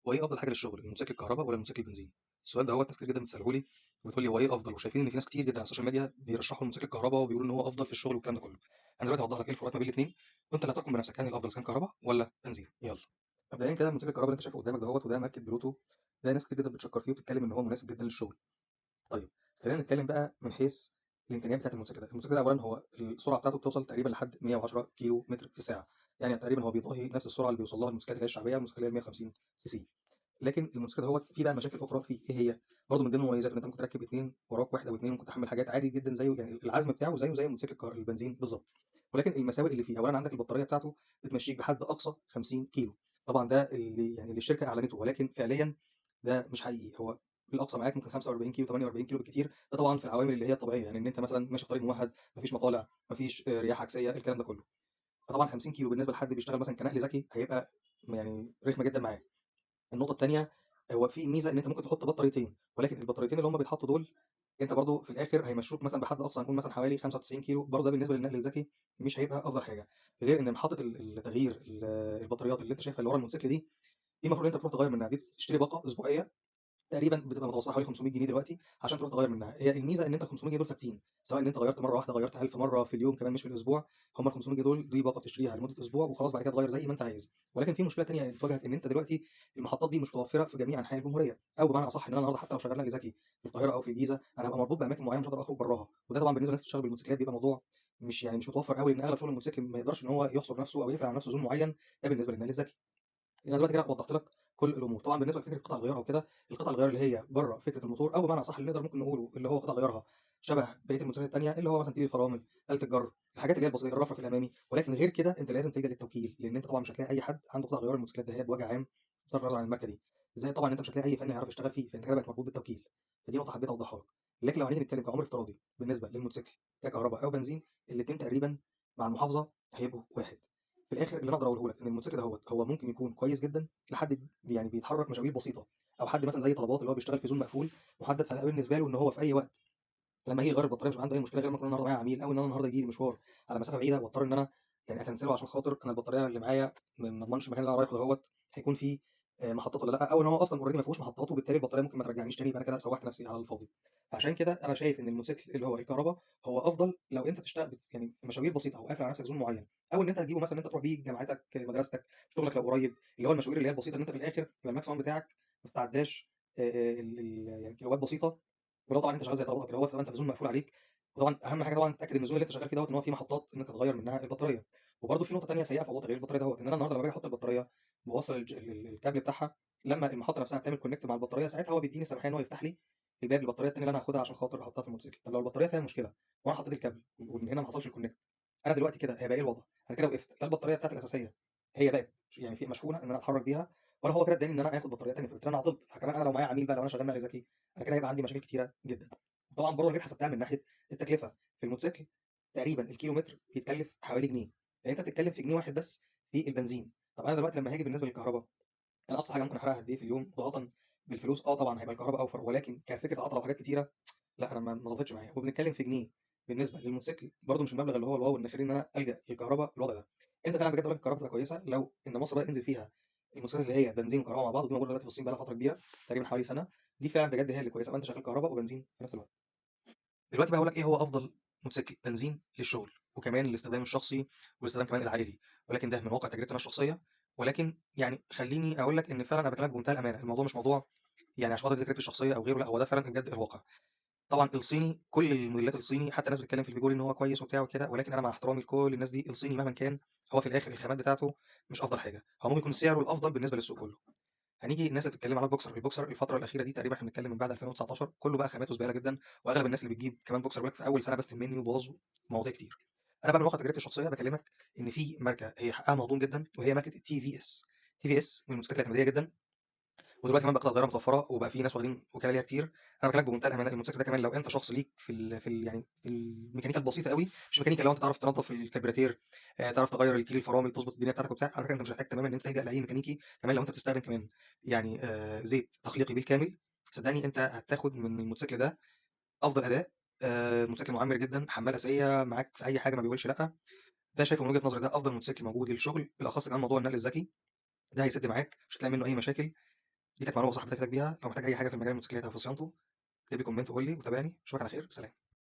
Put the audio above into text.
هو إيه أفضل حاجة للشغل، الموتوسيكل الكهربا والّا الموتوسيكل البنزين؟ السؤال دوّة ناس كتير جدًا بتسأله لي، وبتقول لي هو إيه الأفضل؟ وشايفين إن في ناس كتير جدًا على ال social media بيرشحوا الموتوسيكل الكهربا وبيقولوا إن هو أفضل في الشغل والكلام ده كله. أنا دلوقتي هاوضح لك إيه الفروقات ما بين الاتنين، وأنت اللي هتحكم بنفسك أنهي الأفضل إذا كان كهربا والّا بنزين. يالّا. مبدئيًا كده الموتوسيكل الكهربا اللي أنت شايفه قدامك دوّة وده ماركة بلوتو، ده ناس كتير جدًا بتشكر فيه وبتتكلم إن هو مناسب جدًا للشغل. طيب خلينا نتكلم بقى من حيث الإمكانيات بتاعة الموتوسيكل ده. الموتوسيكل ده أولًا هو السرعة بتاعته بتوصل تقريبًا لحد 110 كيلو متر في الساعة، يعني تقريبًا هو بيضاهي نفس السرعة اللي بيوصل لها الموتوسيكلات اللي هي الشعبية، الموتوسيكلات اللي هي ال150 سي سي. لكن الموتوسيكل دوّة فيه بقى مشاكل أخرى فيه، إيه هي؟ برضه من ضمن مميزاته إن أنت ممكن تركب 2 وراك 1 أو 2 ممكن تحمّل حاجات عادي جدًا زيه، يعني العزم بتاعه زيه زي الموتوسيكل البنزين بالضبط. ولكن المساوئ اللي فيه، أولًا عندك البطارية بتاعته بتمشيك بحد أقصى 50 كيلو، طبعًا ده اللي يعني اللي الشركة أعلنته، ولكن فعليًا ده مش حقيقي، هو الأقصى معاك ممكن 45 كيلو، 48 كيلو بالكتير، ده طبعًا في العوامل اللي هي الطبيعية، يعني إن أنت مثلًا ماشي في طريق ممهد، ما فيش مطالع، ما فيش رياح عكسية، الكلام ده كله. فطبعًا 50 كيلو بالنسبة لحد بيشتغل مثلًا كنقل ذكي هيبقى يعني رخمة جدًا معاه. النقطة التانية، هو في ميزة إن أنت ممكن تحط بطاريتين، ولكن البطاريتين اللي هم بيتحطوا دول أنت برضه في الآخر هيمشوك مثلًا بحد أقصى هنقول مثلًا حوالي 95 كيلو، برضه ده بالنسبة للنقل الذكي مش هيبقى أفضل حاجة. غير إن محطة التغيير البطاريات اللي أنت شايفها اللي ورا الموتوسيكل دي، دي المفروض إن أنت بتروح تغيّر منها، دي بتشتري باقة أسبوعية تقريبًا بتبقى متوسطها حوالي 500 جنيه دلوقتي عشان تروح تغيّر منها. هي الميزة إن أنت ال500 جنيه دول ثابتين، سواء إن أنت غيّرت مرّة واحدة، غيّرت 1000 مرّة في اليوم كمان مش في الأسبوع، هم ال500 جنيه دول دي باقة بتشتريها لمدة أسبوع وخلاص بعد كده تغيّر زي ما أنت عايز. ولكن في مشكلة تانية بتواجهك إن أنت دلوقتي المحطات دي مش متوفرة في جميع أنحاء الجمهورية، أو بمعنى أصح إن أنا النهارده حتى لو شغال نقل ذكي في القاهرة أو في الجيزة، أنا هابقى مربوط بأماكن معيّنة مش هاقدر أخرج براها، وده طبعًا بالنسبة للناس اللي بتشتغل بالموتوسيكلات بيبقى موضوع مش يعني مش متوفر أوي، لإن أغلب شغل الموتوسيكل ما يقدرش إن هو يحصر نفسه أو يقفل على نفسه zone معيّن، ده بالنسبة للنقل الذكي. أنا دلوقتي كده وضحت لك كل الأمور. طبعًا بالنسبة لفكرة قطع الغيار أو كده، القطع الغيار اللي هي برّه فكرة الموتور أو بمعنى أصح اللي نقدر ممكن نقوله اللي هو قطع غيارها شبه بقية الموتوسيكلات التانية، اللي هو مثلًا تيل الفرامل، آلة الجر، الحاجات اللي هي البسيطة، الرفرف الأمامي، ولكن غير كده أنت لازم تلجأ للتوكيل، لأن أنت طبعًا مش هتلاقي أي حد عنده قطع غيار الموتوسيكلات دهيّة بوجه عام بصرف النظر عن الماركة دي. زائد طبعًا أنت مش هتلاقي أي فني هيعرف يشتغل فيه، فأنت كده بقيت مربوط بالتوكيل. فدي نقطة حبيت أوضحها لك. لكن لو هنيجي نتكلم كعمر افتراضي بالنسبة للموتوسيكل ككهربا أو بنزين، الاتنين تقريبًا مع المحافظة هيبقوا واحد. في الآخر اللي أنا أقدر أقوله لك إن الموتوسيكل دهوّة هو ممكن يكون كويس جدًا لحد يعني بيتحرك مشاوير بسيطة، أو حد مثلًا زي طلبات اللي هو بيشتغل في zone مقفول محدد، فهيبقى بالنسبة له إن هو في أي وقت لمّا ييجي يغيّر البطارية مش هيبقى عنده أي مشكلة، غير لمّا أكون النهارده معايا عميل أو إن أنا النهارده ييجي لي مشوار على مسافة بعيدة وأضطر إن أنا يعني أكنسله عشان خاطر أنا البطارية اللي معايا ما أضمنش المكان اللي أنا رايحه دهوّة هيكون فيه محطات والّا لأ، أو إن هو أصلًا already ما فيهوش محطات وبالتالي البطارية ممكن ما ترجعنيش تاني، يبقى أنا كده سوّحت نفسي على الفاضي. فعشان كده أنا شايف إن الموتوسيكل اللي هو الكهربا هو أفضل لو أنت بتشتغل يعني في مشاوير بسيطة أو قافل على نفسك zone معين، أو إن أنت هتجيبه مثلًا إن أنت تروح بيه جامعتك، مدرستك، شغلك لو قريب، اللي هو المشاوير اللي هي البسيطة إن أنت في الآخر يبقى الmaximum بتاعك ما تتعداش ال ال يعني كيلوات بسيطة، ولو طبعًا أنت شغال زي طلباتك كده أهوّة، فأنت في zone مقفول عليك. وطبعًا أهم حاجة طبعًا تتأكد إن الzone اللي أنت شغال فيه دوّة إن هو فيه محطات إن أنت تغيّر منها البطارية. وبرضه في نقطة تانية سيئة في موضوع تغيير البطارية دوّة، إن أنا النهارده لمّا باجي أحط البطارية باوصّل الج ال ال الكابل بتاعها، لمّا المحطة نفسها بتعمل connect مع البطارية ساعتها هو بيدّيني السماحية إن هو يفتح لي الباب للبطارية التانية اللي أنا هاخدها عشان خاطر أحطها في الموتوسيكل. طب لو البطارية فيها مشكلة وأنا حطيت الكابل ومن هنا ما حصلش الconnect، أنا دلوقتي كده هيبقى إيه الوضع؟ أنا كده وقفت، لا البطارية بتاعتي الأساسية هي بقت يعني في مشحونة إن أنا أتحرك بيها، ولا هو كده ادّاني إن أنا آخد بطارية تانية، فبالتالي أنا عطلت. فكمان أنا لو معايا عميل بقى لو أنا شغال نقل ذكي، أنا كده هيبقى عندي مشاكل كتيرة جدًا. وطبعًا برضه أنا جيت حسبتها من ناحية التكلفة، في الموتوسيكل تقريبًا الكيلومتر بيتكلف حوالي جنيه، يعني أنت بتتكلم في جنيه واحد بس في البنزين. طب أنا دلوقتي لمّا هاجي بالنسبة للكهربا، أنا أقصى حاجة ممكن أحرقها قد إيه في اليوم مضاعفةً بالفلوس؟ آه طبعًا هيبقى الكهربا أوفر، ولكن كفكرة عطلة وحاجات كتيرة لأ، أنا ما ضبطتش معايا، وبنتكلم في جنيه بالنسبة للموتوسيكل برضه مش المبلغ اللي هو ال wow اللي يخلّيني إن أنا ألجأ للكهربا في الوضع ده. إمتى فعلًا بجد أقول لك الكهربا تبقى كويسة؟ لو إن مصر بدأت ينزل فيها الموتوسيكلات اللي هي بنزين وكهربا مع بعض، ودي موجودة دلوقتي في الصين بقى لها فترة كبيرة تقريبًا حوالي سنة، دي فعلًا بجد هي اللي كويسة، يبقى أنت شغال كهربا وبنزين في نفس الوقت. دلوقتي بقى هاقول لك إيه هو أفضل موتوسيكل بنزين للشغل، وكمان للاستخدام الشخصي والاستخدام كمان العائلي، ولكن ده من واقع تجربتي أنا الشخصية، ولكن يعني خلّيني أقول لك إن فعلًا أنا باكلمك بمنتهى الأمانة، الموضوع مش موضوع يعني عشان خاطر دي تجربتي الشخصية أو غيره، لأ هو ده فعلًا بجد الواقع. طبعًا الصيني كل الموديلات الصيني حتى الناس بتتكلم في الفيجوري إن هو كويس وبتاع وكده، ولكن أنا مع احترامي لكل الناس دي، الصيني مهما كان هو في الآخر الخامات بتاعته مش أفضل حاجة، هو ممكن يكون سعره الأفضل بالنسبة للسوق كله. هنيجي الناس اللي بتتكلم على البوكسر، البوكسر الفترة الأخيرة دي تقريبًا إحنا بنتكلم من بعد 2019 كله بقى خاماته زبالة جدًا، وأغلب الناس اللي بتجيب كمان بوكسر بيقول لك في أول سنة بس مني وباظ ومواضيع كتير. أنا بقى من واقع تجربتي الشخصية باكلمك إن في ماركة هي حقها مهضوم جدًا، وهي ماركة الTVS. TVS من الموتوسيكلات الاعتمادية جدًا، ودلوقتي كمان بقت قطع غيارها متوفرة، وبقى في ناس واخدين وكالة ليها كتير. أنا باكلمك بمنتهى الأمانة، الموتوسيكل ده كمان لو أنت شخص ليك في ال في ال يعني في الميكانيكا البسيطة أوي، مش ميكانيكا اللي هو أنت تعرف تنضف الكربيراتير، تعرف تغيّر التيل الفرامل، تضبط الدنيا بتاعتك وبتاع، على فكرة أنت مش هتحتاج تمامًا إن أنت تلجأ لأي ميكانيكي، كمان لو أنت بتستخدم كمان يعني زيت تخليقي بالكامل، صدقني أنت هتاخد من الموتوسيكل ده أفضل أداء، موتوسيكل معمّر جدًا، حمّال أساسية، معاك في أي حاجة ما بيقولش لأ. ده شايفه من وجهة نظري ده أفضل موتوسيكل موجود للشغل، بالأخص كمان موضوع النقل الذكي، ده هيسد معاك، مش هتلاقي منه أي مشاكل. دي كانت معلومة صح حبيت أفيدك بيها، لو محتاج أي حاجة في مجال الموتوسيكلات أو في صيانته اكتب لي comment وقُل لي وتابعني، أشوفك على خير، سلام.